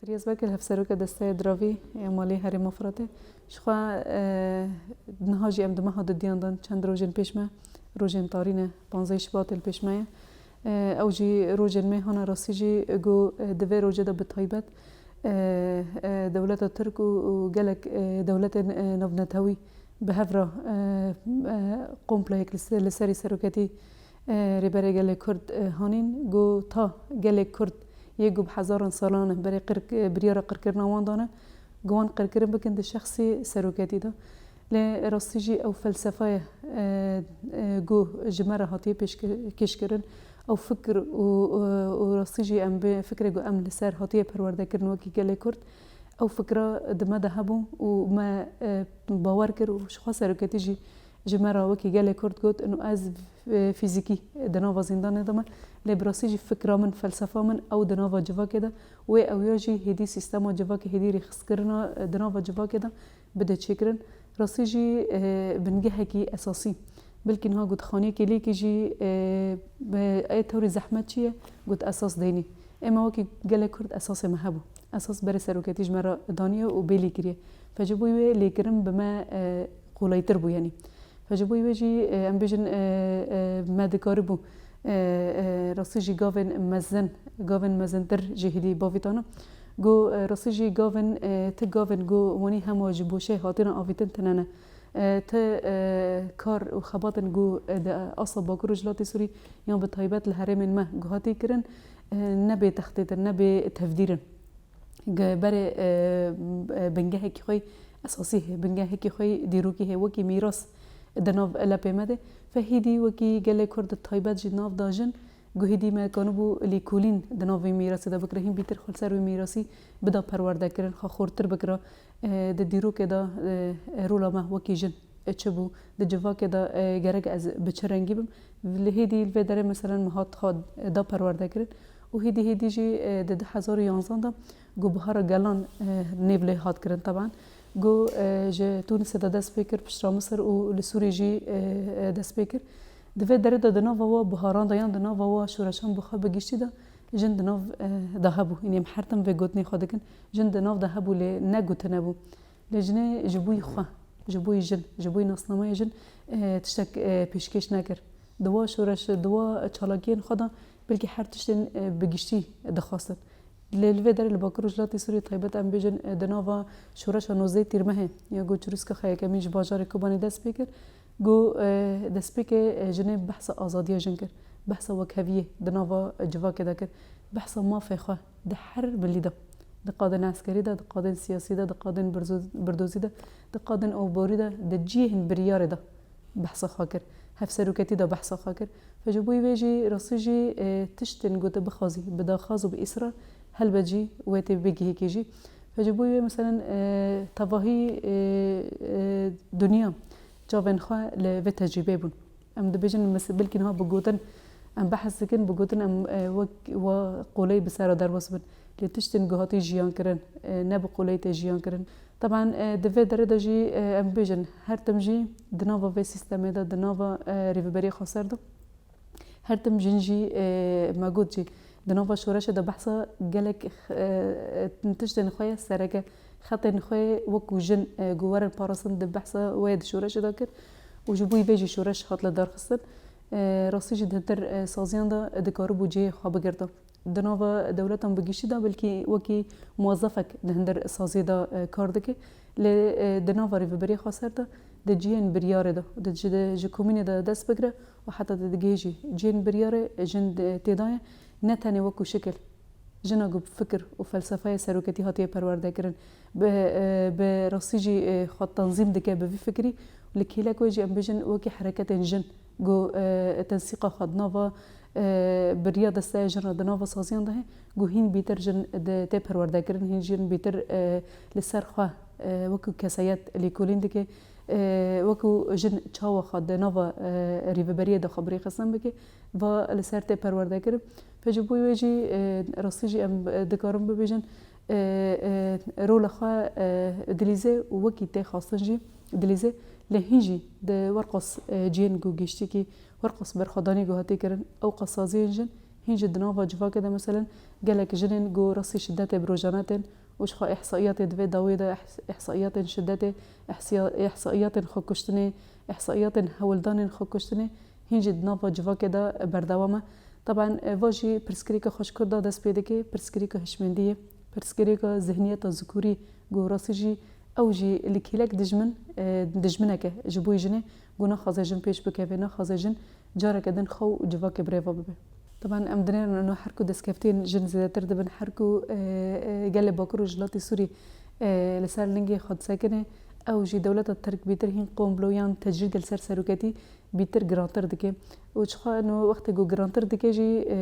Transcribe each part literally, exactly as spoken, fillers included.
Riyaz Bekir, hevseroka Desteya Diravî ya Malê Herêma Firatê. Ji xwe, e, niha jî em di meha dudiyan de çend rojên pêş me, rojên tarî ne, panzdeh Şibatê li pêş me ye. E, ew jî rojên mêhana rastî jî ku, e, di vê rojê de bi taybet, e, e, dewleta Tirk û, û gelek, e, dewletên, e, navnetewî bi hev re, e, e, kompleyek li ser, li serî seroketî, e, Rêberê Gelê Kurd, e, hanîn, ku ta gelê Kurd yê ku bi hezaran salan e berê qir-, e, biryara qirkirina wan dane, ku wan qirkirin bikin di şexsê seroketî de. Lê rastî jî ew felsefaya, e, e, ku ji me re hatiye pêşke-, kêşkirin, ew fikir û, û, û rastî jî em bi fikrê ku em li ser hatiye perwerdekirin wekî gelê Kurd, ew fikra di me de hebû û me, e, bawer kir û ji xwe seroketî jî ji me re wekî gelê Kurd got, û ez, e, fîzîkî di nava zîndanê de me, lê bi rastî jî fikra min, felsefa min ew di nava civakê de, wê ew ya jî hêdî sîstema civakê, hêdî rêxistkirina, e, di nava civakê de bide çêkirin. Rastî jî, e, bingehekî esasî. Belkî niha got xaniyekê lêkî jî, e, be-, ê tewrî zehmet çi ye? Got esas deynî. Ê me wekî gelê Kurd esasê me hebû. Esas berê seroketî ji me re daniye û bêlî kiriye. Fe ji bo wê lêkirin bi me, e, qolaytir bû, yanî. Fe ji bo wê jî, e, em bêjin, e, e, me dikaribû, e, e, rastî jî gavên mezin, gavên mezintir jî hêdî bavîtana. Got, e, rastî jî gavên, e, ti gavên got wanî hema ji boşê hatine avîtin tine ne. E, ti, e, kar û xebatên got, e, di asta Bakur Rojhilatê Sûrî yan bi taybet li herêmên me got hatî kirin, e, ne bê textêtir, ne bê tevdîr in. Ge-, berê, e, e, bingehekî xwe esasî heye, bingehekî xwe dîrokî heye, wekî mîras di nav lepê me de. Fe hêdî wekî gelê Kurd di taybet jî nav da jin, got hêdî me kanibû lêkolîn di nav vê mîrasê de bikire. Hîn bîtir xwe li ser wê mîrasî bida perwerdekirin, xwe xurtir bikira. E, di dîrokê de, e, e, rola me wekî jin, e, çi bû? Di civakê de, e, gerek ez bi çi rengî bim? Li hêdî li vê derê meselen me hat xwe, e, da perwerdekirin. Û hêdî hêdî jî, e, di du hezar û yanzan de ku Bihara Gelan, e, nêv lê hat kirin teban. Ku, e, ji Tûnisê de dest pê kir, piştre Misir û li Sûrî jî, e, e, dest pê kir. Di vê derê de di nava wa biharan de yan di nava wa şoreşan bi xwe bi giştî de jin di nav, e, de hebû. Yanî em her tim vê gotinê xwe dikin. Jin di nav de hebû lê ne gotine bû. Lê jinê ji bo xwe, ji bo jin, ji bo nasnameya jin, e, tiştek, e, pêşkêş nekir. Di wa şoreş, di wa çalakiyên xwe de belkî her tiştên, e, bi giştî dixwestin. Lê li vê derê li Bakur Rojhilatê Sûriyê taybet em bêjin, e, di nava şoreşa nozdeh Tîrmehê ya ku çirûska xwe yekemîn ji bajarê Kobanê dest pê kir, ku, e, destpêkê, e, jinê behsa azadiya jin kir, behsa wekheviyê di nava civakê de kir, behsa mafê xwe di her milî de, di qadên eskerî de, di qadên siyasî de, di qadên birzo-, birdozî de, di qadên oborî de, di cihên biryarê de behsa xwe kir, hevseroketî de behsa xwe kir. Fe ji bo wê jî rastî jî, e, tiştên ku tu bixwazî, bi daxwaz û bi israr, helbet jî wê tê bigihîkî jî. Fe ji bo wê meselen, e, tevahî, e, e, dinya çavên xwe li vê tecrîbê bûn. Em dibêjin, mes-, belkî niha bi gotin em behs dikin, bi gotin em, e, wek wa qoleyî bi ser re derbas bin. Lê tiştên ku hatî jiyan kirin, e, ne bi qoleyî tê jiyan kirin. Teban, e, di vê derê de jî, e, em bêjin, her tim jî di nava vê sîstemê de, di nava, e, Rêveberiya Xweser de, her tim jin jî, e, me got jî, di nava şoreşê de behsa gelek, e, e, tiştên xwe ye sereke. Xetên xwe wekû jin, e, ku werin parastin di behsa wê di şoreşê de kir û ji bo vê jî şoreş hat li dar xistin. E, rastî jî di hintir, e, saziyan de dikaribû cihê xwe bigirta. Di nava dewletan bi giştî de belkî wekî muwezefek di hindir saziyê de, e, kar dike. Lê, e, di nava Rêveberiya Xweser de, di cihên biryarê de, di ji, di ji komînê de dest bigire û heta di digihê jî cihên biryarê jin di, tê de ye. Ne tenê wekû şikil. Jina ku bi fikir û felsefeya seroketî hatiye perwerdekirin, bi, e, bi rastî jî, e, xwe tenzîm dike bi vî fikirî. Li kêlek wê jî em bêjin wekî hereketên jin ku, e, tensîqa xwe di nava, e, biriya desteya jin re di nava saziyan de heye, ku hîn bîtir jin di tê perwerdekirin, hîn jin bîtir, e, li ser xwe, e, wekî kesayet lêkolîn dike, e, wekî jin çawa xwe di nava, e, rêveberiyê de xwe birêxistin bike, va li ser tê perwerdekirin. Fe ji bo wê jî, e, rastî jî em, e, dikarin bibêjin, e, e, rola xwe, e, dilîze û wekî tê xwestin jî dilîze, lê hîn jî di werqas, e, cihên ku giştîkî werqas berxwedanî ku hatî kirin, ew qas saziyên jin Hîn jî di nava civakê de, meselen, gelek jinên ku rastî şidetê bi rojane tên û ji xwe îhsaiyatê di vê dawê de, îhs-, îhsaiyatên şidetê, îhsiya-, îhsaiyatên xwekuştinê, îhsaiyatên hewldanên xwekuştinê hîn jî di nava civakê de berdewam e. Taban, e, va jî pirsgirêka xwe ji Kurda dest pê dike, pirsgirêka hişmendiyê, pirsgirêka zihniyeta zikurî ku rastî jî ew jî li kêlek dijmin, e, dijminek e ji bo jinê ku naxwaze jin pêş bikeve, naxwaze jin careke din xwe û civakê bi rê ve bibe. Taban em dinêrin ino her ku destkeftiyên jin zêdetir dibin, her ku, e, e, gelê Bakur û Rojhilatê Sûrî, e, li ser lingê xwe disekine, ew jî dewleta Tirk bêtir hîn komplo yan tecrîdê li ser seroketî bîtir girantir dike. Û çiqa ino wextê ku girantir dike jî, e,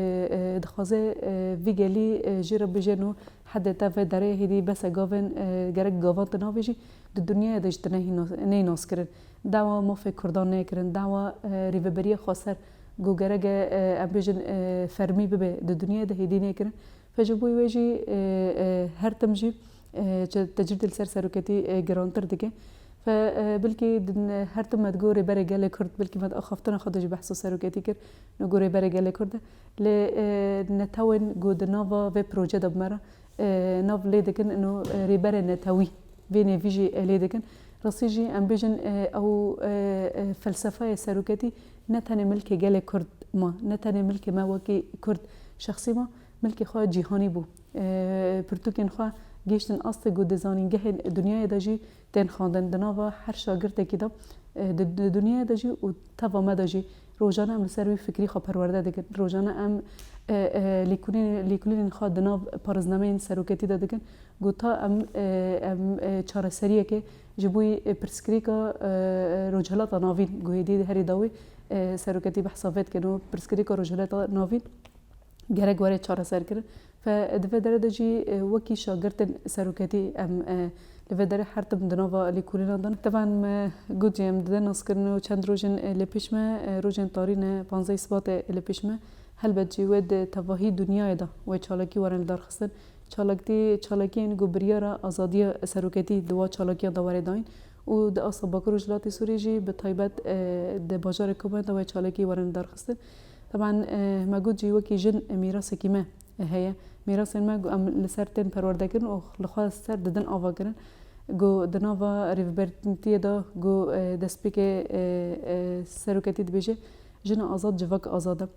e, dixwaze, e, vî gelî, e, jê re bêje ino hedê te vê derê hêdî bes e gavên, e, gerek gavan tu navêjî, di dinyayê de jî tu nehî nas-, neyê naskirin. Dawa mafê Kurdan neyê kirin, dawa, e, rêveberiya xweser ku gerek e, e, em bêjin, e, fermî bibe, di dinyayê de hêdî neyê kirin. Fe ji bo wê jî, e, e, her tim jî, e, ce-, tecrîdê li ser seroketî, e, girantir dike. Fe, e, bilkî din, e, her tim me digo rêberê gelê Kurd, bilkî me di axaftina xwe de jî behsa seroketî kir, ino go rêberê gelê Kurd e. Lê, e, netewên go di nava vê proje de bi me re, e, nav lê dikin, ino, e, rêberê netewî vê nêvî jî, e, lê dikin. Rastî jî em bêjin, e, ew, e, e, felsefeya seroketî ne tenê milkê gelê Kurd ma, ne tenê milkê me wekî Kurd şexsî ma, milkê xwe cîhanî bû. E, pirtûkên xwe gihîştin astê ku di zanîngehên dinyayê de jî tên xwendin. Di nava her şagirtekî de, e, di, di dinyayê de jî û teva me de jî rojane em li ser wî fikrî xwe perwerde dikin. Rojane em, e, e, lêkolîn-, lêkolînên xwe di nav parêznameyên seroketî de dikin. Ku ta em, e, em, e, çareseriyeke ji bo, e, pirsgirêka, e, e, Rojhilata Navîn, ku hêdî herî dawî, e, seroketî behsa vê dikin û pirsgirêka Rojhilata Navîn gerek were çareserkirin. Fe di vê derê de jî, e, wekî şagirtên seroketî em, e, li vê derê her tim di nava lêkolînan de ne. Tevan me got jî em dide naskirin û çend rojên, e, li pêş me, e, rojên tarî ne, panzdehê Sibatê li pêş me. Helbet jî wê di tevahî dinyayê de wê çalakî werin lidarxistin. Çalakî, çalakiyên ku biryara azadiya seroketî di wa çalakiyan de were dayîn û di asta Bakur û Rojhilatê Sûriyê jî bi taybet, e, di bajarê Kobanê de wê çalakî werin lidarxistin. Teban, e, me got jî wekî jin mîrasekî me heye. Mîrasên me ku em li ser tên perwerdekirin û li xwe ser didin avakirin. Ku di nava rêvebertiyê de ku, e, destpêkê, e, e, seroketî dibêje, jina azad civak azad e.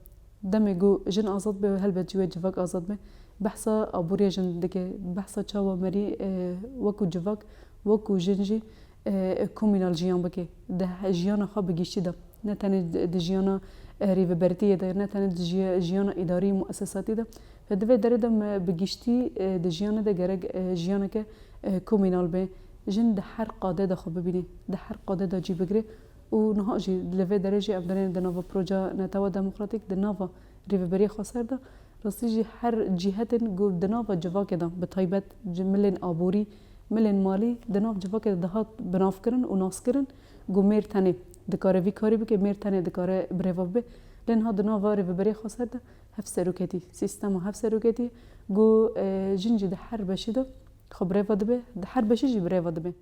Demê ku jin azad be, helbet jî wê civak azad be. Behsa aboriya jin dike, behsa çawa merî, e, wekû civak, wekû jin jî, e, komînal jiyan bike. Di he-, jiyana xwe bi giştî de. Ne tenê di, di jiyana, e, rêvebertiyê de, ne tenê di jiya-, jiyana îdarî muesesatî de. Ve di vê derê de me bi giştî, e, di jiyanê de gerek, e, jiyaneke, e, komînal be. Jin di her qadê de xwe bibîne, di her qadê de cî bigire. Û niha jî li vê derê jî em dinên di nava proja Netewa Demokratîk, di nava Rêveberiya Xweser de, rastî jî her cîhetên ku di nava civakê de, bi taybet ji milên aborî, milên malî di nav civakê de dihat binavkirin û naskirin, ku mêr tenê dikare vî karî bike, mêr tenê dikare birêve bibe. Lê niha di nava Rêveberiya Xweser de hevseroketî, sîstema hevseroketî, ku, e, jin jî di her beşî de xwe birêve dibe, di her beşî jî birêve dibe.